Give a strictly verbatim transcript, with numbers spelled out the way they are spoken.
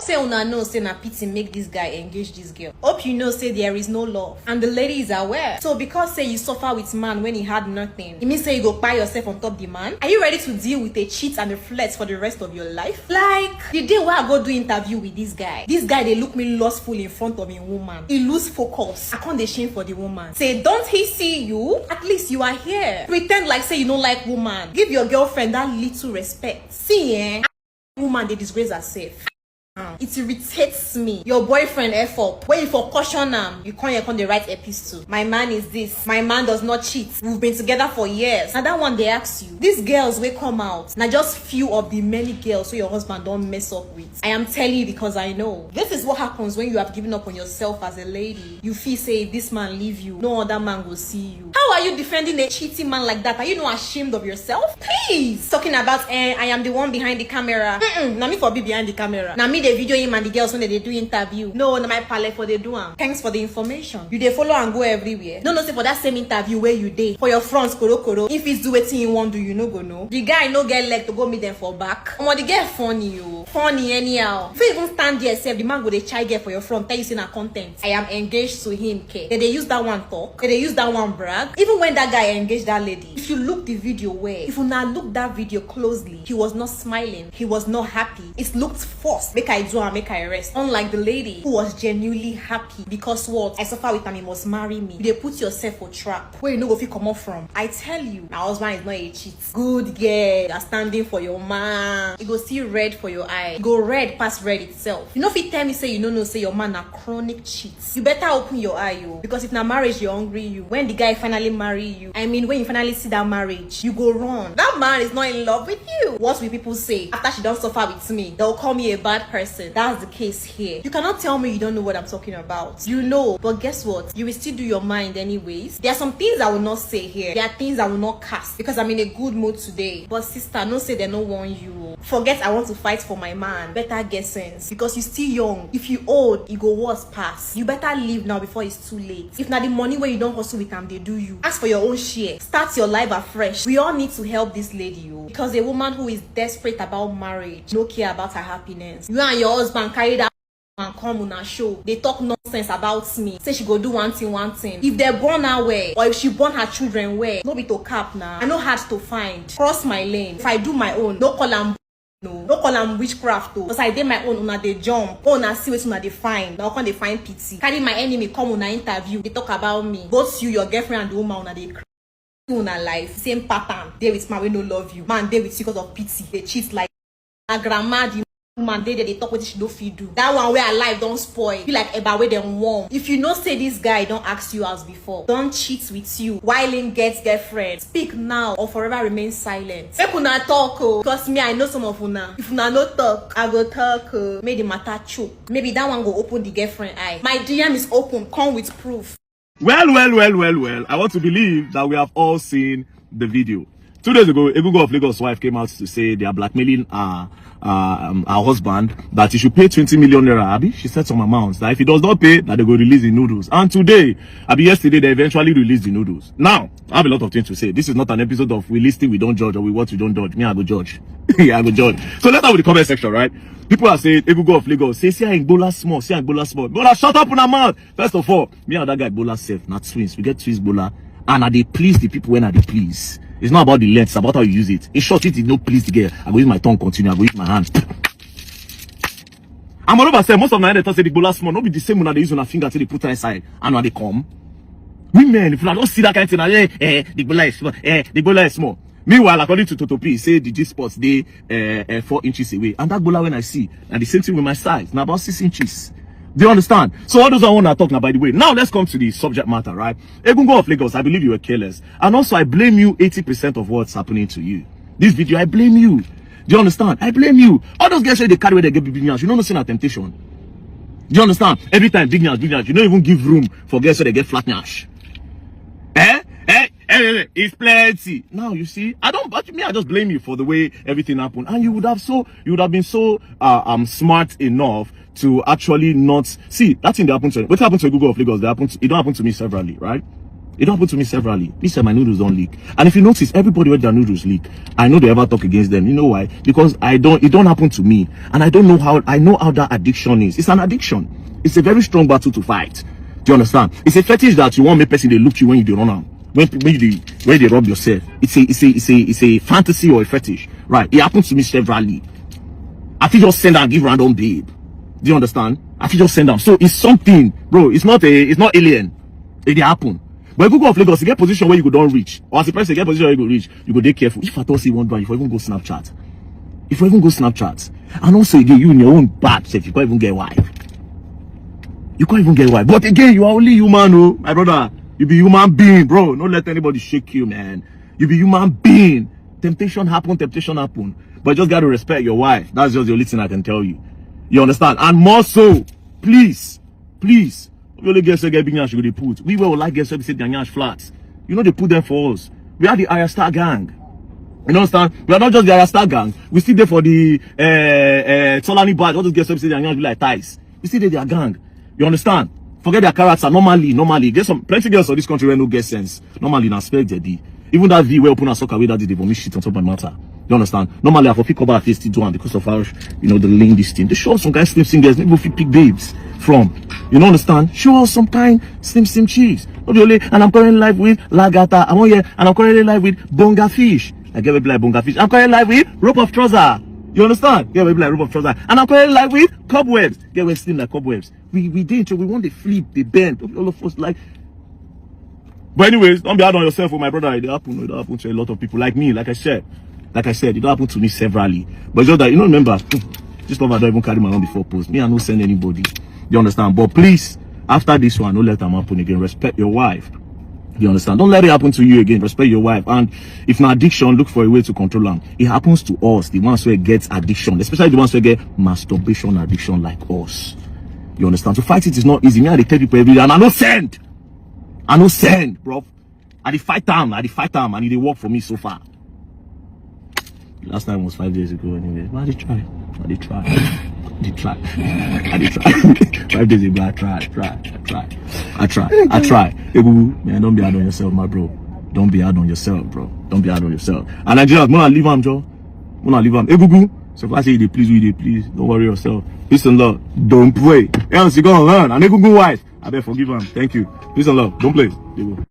Say una know say na pity make this guy engage this girl. Hope you know say there is no love and the lady is aware. So because say you suffer with man when he had nothing, e mean say you go buy yourself on top the man? Are you ready to deal with a cheat and a flirt for the rest of your life? Like the day wey I go do interview with this guy, this guy dey look me lustful in front of a woman. He lose focus. I come dey shame for the woman. Say, don't he see you? At least you are here. Pretend like say you no like woman. Give your girlfriend that little respect. See, eh? Woman dey disgrace herself. Ah, it irritates me. Your boyfriend F up. When you for caution am, you come here come dey write epistle. My man is this. My man does not cheat. We've been together for years. Na that one dey ask you. These girls wey come out, na just few of the many girls wey your husband don mess up with. I am telling you because I know. This is what happens when you have given up on yourself as a lady. You feel say if this man leave you, no other man go see you. How are you defending a cheating man like that? Are you not ashamed of yourself? Please. Talking about, eh, I am the one behind the camera. Mm-mm, na me for be behind the camera. Na me dey video him and the girls when they dey do interview. No, na my pale for dey do am. Thanks for the information. You dey follow and go everywhere. No, no, say for that same interview where you dey. For your front, koro koro. If it's do wetin you wan do, you no go know. The guy no get leg to go meet them for back. Omo, the girl funny o. Funny anyhow. If you even stand there sef, the man go dey chai girl for your front, tell you say na content. I am engaged to him, ke. They dey use that one talk. They dey use that one brag. Even when that guy engage that lady, if you look the video well, if una look that video closely, he was not smiling. He was not happy. It looked forced. Make I do and make I rest. Unlike the lady who was genuinely happy because what? I suffer with am, he must marry me. You dey put yourself for trap where you no go fit comot from. I tell you, my husband is not a cheat. Good girl, you are standing for your man. E go see red for your eye. E go red pass red itself. You no fit tell me say you no know say your man na chronic cheat. You better open your eye o, because if na marriage dey hungry you, when the guy finally marry you, I mean when you finally see that marriage, you go run. That man is not in love with you. What will people say after she don suffer with me? They'll call me a bad person. That's the case here. You cannot tell me you don't know what I'm talking about. You know, but guess what? You will still do your mind anyways. There are some things I will not say here. There are things I will not cast because I'm in a good mood today. But sister, no say they no want you o. Forget I want to fight for my man. Better get sense because you still young. If you old, e go worse pass. You better leave now before it's too late. If na the money wey you don hustle with am dey do you, ask for your own share. Start your life afresh. We all need to help this lady o, because a woman who is desperate about marriage no care about her happiness. You and your husband carry that and come una show dey talk nonsense about me, say she go do one thing one thing. If they born her well or if she born her children well, no be to cap na. I no hard to find. Cross my lane. If I do my own, no call am no, no call am witchcraft o. Because I dey my own, una dey jump. Una see wetin una dey find. Una come dey find pity. Carry my enemy come una interview, dey talk about me. Both you, your girlfriend and the woman, una dey craze. Una life, same pattern. Dey with man wey no love you. Man dey with you because of pity. Dey cheat like na grandma. The woman dey there dey talk wetin she no fit do. That one wey her life don spoil, be like eba wey dem warm. If you know say this guy don ask you out before, don cheat with you while him get girlfriend, speak now or forever remain silent. Make una talk o, because me I know some of una. If una no talk, I go talk o. Make the matter choke. Maybe that one go open the girlfriend eye. My D M is open, come with proof. Well, well, well, well, well. I want to believe that we have all seen the video. Two days ago, Egungun of Lagos' wife came out to say they are blackmailing her, uh, um, her husband, that he should pay twenty million naira. Abi, she said some amounts that if he does not pay, that they go release the noodles. And today, abi yesterday, they eventually released the noodles. Now, I have a lot of things to say. This is not an episode of we listen, we don't judge, or we watch, we don't judge. Me, I go judge. Yeah, I go judge. So let's start with the comment section, right? People are saying, Egungun of Lagos, say, see Igbola small, see Igbola small. Brother, shut up in her mouth. First of all, me and that guy Igbola self, not twins. We get twins Igbola, and I dey please the people when I dey please. It's not about the length, it's about how you use it. In short, if it no please the girl, I go use my tongue continue, I go use my hand. And moreover, sef, most of my head talk say the Igbola small, no be the same una dey use una finger till they put her inside, and una dey come. Women, if una don see that kind thing, na, eh, eh, the Igbola is small, eh, the Igbola is small. Meanwhile, according to Toto P, say the G spot dey, eh, eh, four inches away. And that Igbola when I see, and the same thing with my size, na about six inches. Do you understand? So all those I want to talk now, by the way. Now let's come to the subject matter, right? Egungun of Lagos, I believe you were careless. And also, I blame you eighty percent of what's happening to you. This video, I blame you. Do you understand? I blame you. All those girls say they carry where they get big nyash. You know, no sin temptation. Do you understand? Every time, big nyash, big nyash. You don't even give room for girls so they get flat nyash. Eh? Eh? Eh, eh, eh, it's plenty. Now, you see, I don't, but me, I just blame you for the way everything happened. And you would have so, you would have been so, uh, um, smart enough to actually not see that thing that happened to, what happened to Egungun of Lagos? That happened to, it don't happen to me severally, right? It don happen to me severally. Me sef, my noodles don leak. And if you notice, everybody wey their noodles leak, I no dey ever talk against them. You know why? Because I don't, it don happen to me. And I don't know how, I know how that addiction is. It's an addiction. It's a very strong battle to fight. Do you understand? It's a fetish that you want make person dey look you when you dey run am. When, when you dey, when you dey rub yourself. It's a, it's a, it's a, it's a fantasy or a fetish. Right? It happened to me severally. I fit just send am give random babe. Do you understand? I fit just send am. So it's something, bro. It's not a, it's not alien. It dey happen. But if you go of Lagos, you get position where you go don reach. Or as a person, you get position where you go reach, you go dey careful. If at all say you wan do am, you for even go Snapchat. If you even go Snapchat. And also again, you in your own bad self, you can't even get wife. You can't even get wife. But again, you are only human, oh, my brother. You be human being, bro. Don't let anybody shake you, man. You be human being. Temptation happen, temptation happen. But you just gotta respect your wife. That's just the only thing I can tell you. You understand? And more so, please, please, you only get second big nyash you go dey put. We will like get second say their nyash flat. You know they put them for us. We are the Ayastar gang. You understand? We are not just the Ayastar gang. We still there for the uh, uh, Solani badge. All those girls say their nyash be like ties. We still dey their gang. You understand? Forget their character. Normally, normally, there's some plenty girls for this country where no get sense. Normally, na spec they be. Even that V where open and suck away that day, they vomit shit on top of my matter. You understand? Normally, I for pick up our face to do am because of how, you know, the lean this thing. They show us some kind of slim slim girls. Maybe we fit pick babes from. You know, understand? Show us some kind slim slim chicks. Not the only, and I'm currently live with Lagata. I'm on here, and I'm currently live with Bonga Fish. I get baby like Bonga Fish. I'm currently live with Rope of Trouser. You understand? Get baby like Rope of Trouser. And I'm currently live with Cobwebs. Get where slim like Cobwebs. We, we did, we want to flip, the bend. All of us, like, but anyways, don't be hard on yourself, oh my brother. It happen, it happen to a lot of people. Like me, like I said, like I said, it happened to me severally. But it's just that, you know, remember, this lover don't even carry my own before post. Me, I no send anybody. You understand? But please, after this one, don't let them happen again. Respect your wife. You understand? Don't let it happen to you again. Respect your wife. And if na addiction, look for a way to control them. It happens to us, the ones who get addiction, especially the ones who get masturbation addiction like us. You understand? To fight it is not easy. Me, I dey tell people every day, and I no send. I no send, bro. I dey fight am, I dey fight am, and e dey work for me so far. Last time was five days ago anyway. But I dey try. I dey try. I dey try. I dey try. Five days ago, I try, I try, I try. I try. I try. Egungun, man, don't be hard on yourself, my bro. Don't be hard on yourself, bro. Don't be hard on yourself. And Nigerians, mona leave am, Joe. Mona leave am. Egungun. So if I say you dey please, we dey please. Don't worry yourself. Peace and love. Don't play. Else you gonna learn. And Egungun wife. I beg forgive am. Thank you. Peace and love. Don't play. Dey go.